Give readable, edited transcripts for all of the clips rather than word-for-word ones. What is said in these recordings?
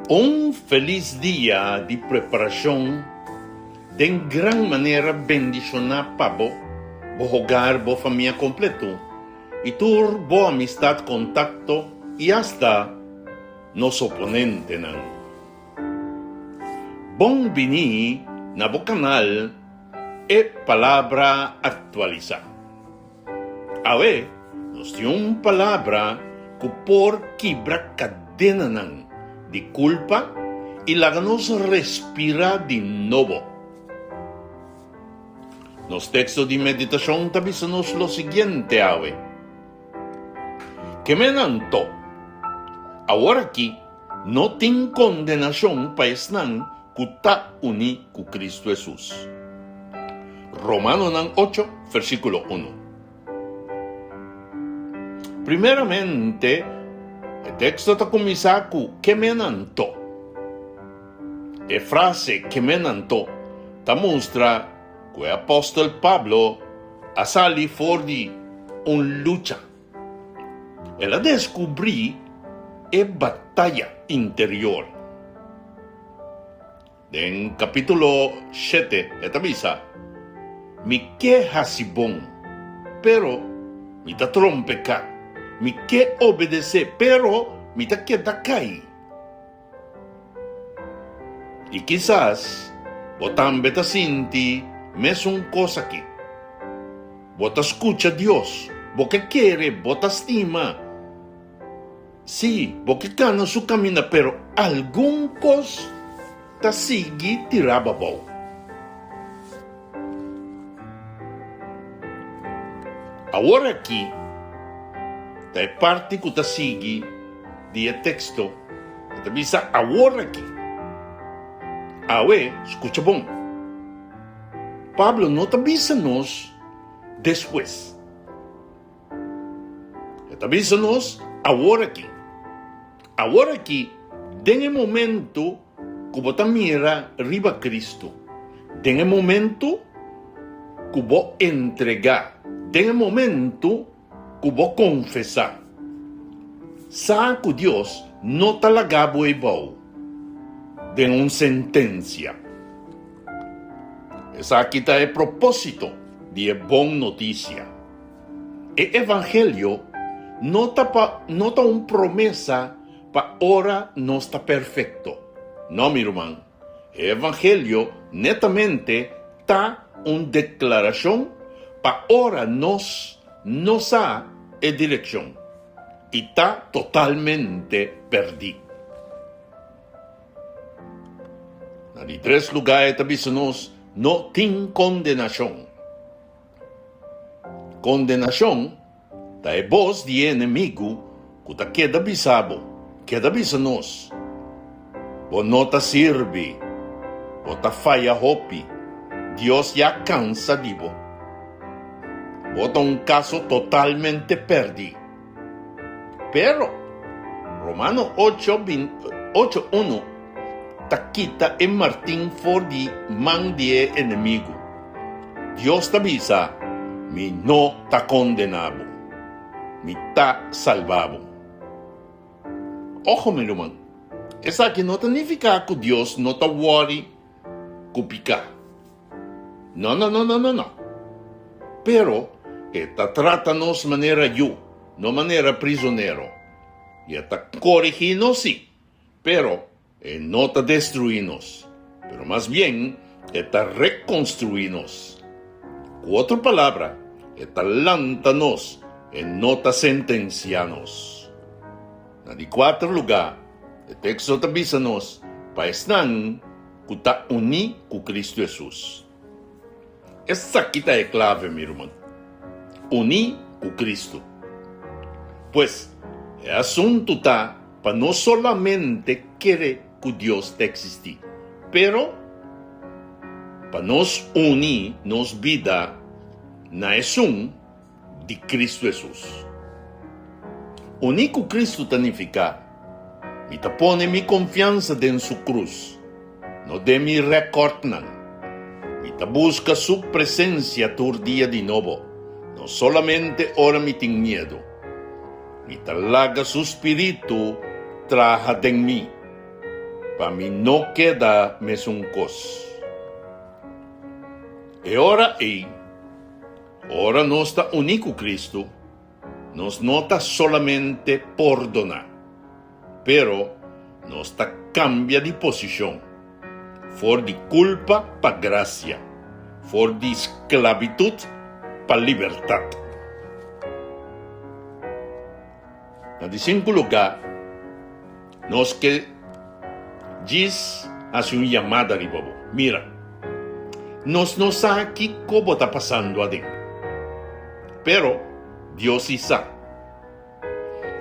Un felis dia di preparashon den gran manera bendishoná pa bo, bo hogar, bo famia kompleto i tur bo amistat, kontakto i asta nos oponentenan. Bon bini na bo kanal E Palabra Aktualisá. Awe nos tin un palabra ku por kibra kadenanan di kulpa i laga nos respirá di nobo. Nos teksto di meditashon ta bisa nos lo siguiente awe, Kemen anto, aworakí no tin kondenashon pa esnan ku ta uní ku Kristu Hesus. Romanonan ocho, versíkulo unu. Primeramente, e teksto ta kuminsá ku ke men anto. E frase ke men anto ta mustra ku e apòstel Pablo a sali for di un lucha. El a deskubrí e bataya interior. Den kapítulo shete e ta bisa, Mi ke hasi bon, pero mi ta trompeká, mi ke obedesé, pero mi ta keda kai. I kisas bo tambe ta sinti mesun kos aki. Bo ta skucha Dios, bo ke kere, bo ta stima. Sí, bo ke kana su kaminda, pero algun kos ta sigui tirá bo abou. Awor aki ta e parti ku ta sigui di e teksto, e ta bisa awor aki. Awe, skucha bon. Pablo no ta bisa nos despues. E ta bisa nos awor aki. Awor aki, den e momento ku bo ta mira riba Kristu, den e momento ku bo entregá, den e momento ku bo konfesá, sa ku Dios no ta laga bo ebou den un sentensia. Esaki ta e propósito di e bon notisia. E evangelio no ta pa no ta un promesa pa ora nos ta perfecto. No, mi ruman. E evangelio netamente ta un declaracion pa ora nos no sa e direccion y ta totalmente perdi. Na di tres lugar e ta bisa nos no tin condenacion. Kondenashon ta e bos di e enemigu ku ta keda bisa bo, keda bisa nos, Bo no ta sirbi, bo ta faya hopi, Dios ya kansa di bo. Bo ta un kaso totalmente pèrdí. Pero, Romano ocho, ocho unu ta kita e martin for di man di e enemigu. Dios ta bisa, Mi no ta kondená bo. Mi ta salbá bo. Ojo, mi ruman, esaki no ta nifiká ku Dios no ta wòri ku piká. No, no, no, no, no, no. Pero e ta trata nos manera yu, no manera prizonero. I e ta korigí nos sí, pero e no ta destruí nos, pero mas bien e ta rekonstruí nos. Ku otro palabra, e ta lanta nos, e no ta sentensiá nos. Na di kuater lugá, e teksto ta bisa nos pa esnan ku ta uní ku Kristu Hesus. Esaki ta e klave, mi ruman. Uní ku Kristu. Pues, e asuntu ta pa no solamente kere ku Dios ta eksistí, pero pa nos uní nos bida na esun di Kristu Hesus. Uní ku Kristu ta nifiká, mi ta pone mi konfiansa den Su krus, no den mi rèkòrtnan. Mi ta buska Su presensia tur dia di nobo, no solamente ora mi tin miedu. Mi ta laga Su spiritu traha den mi. pa mi no keda mesun kos. E ora ei, ora nos ta uní ku Kristu, nos no ta solamente pordoná, pero nos ta kambia di posishon, for di kulpa pa grasia, for di sklabitut pa libertat. Na di sinku lugá, nos ke djis hasi un yamada riba bo. Mira, nos no sa kiko bo ta pasando aden, pero Dios si sa.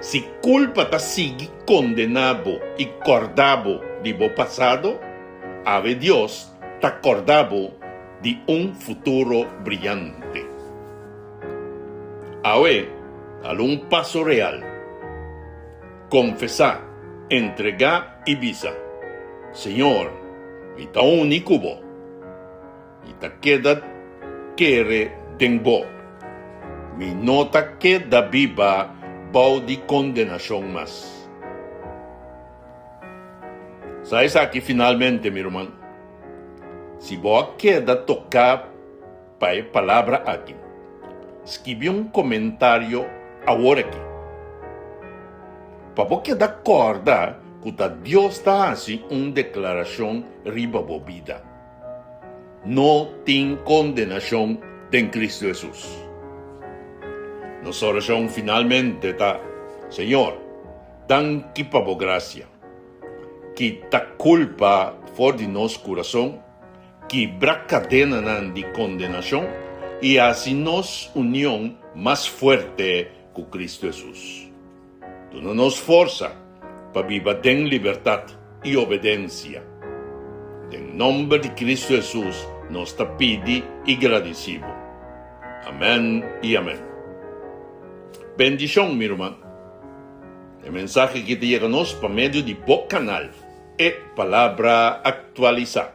Si kulpa ta sigui kondená bo i kòrda bo di bo pasado, awe Dios ta kòrda bo di un futuro briante. Awe, dal un paso real. Konfesá, entregá i bisa, Señor, mi ta uni ku bo. Mi ta keda kere den bo. Mi no ta keda biba bou di kondenashon mas. Sa esaki finalmente, mi ruman. Si bo a keda toká pa e palabra aki, skibi un komentario awor aki. Pa bo keda kòrda ku ta Dios ta hasi un deklarashon riba bo bida. No tin kondenashon den Kristu Hesus. Nos orashon finalmente ta, Señor, danki pa bo grasia. Kita kulpa for di nos kurason, kibra kadenanan di kondenashon i hasi nos union mas fuerte ku Kristu Hesus. Duna nos forsa pa biba den libertat i obedensia. Den nomber di Cristo Hesus nos ta pidi i gradisi bo. Amen i amen. Bendishon mi ruman. E mensahe aki ta yega nos pa medio di bo kanal E Palabra Aktualisá.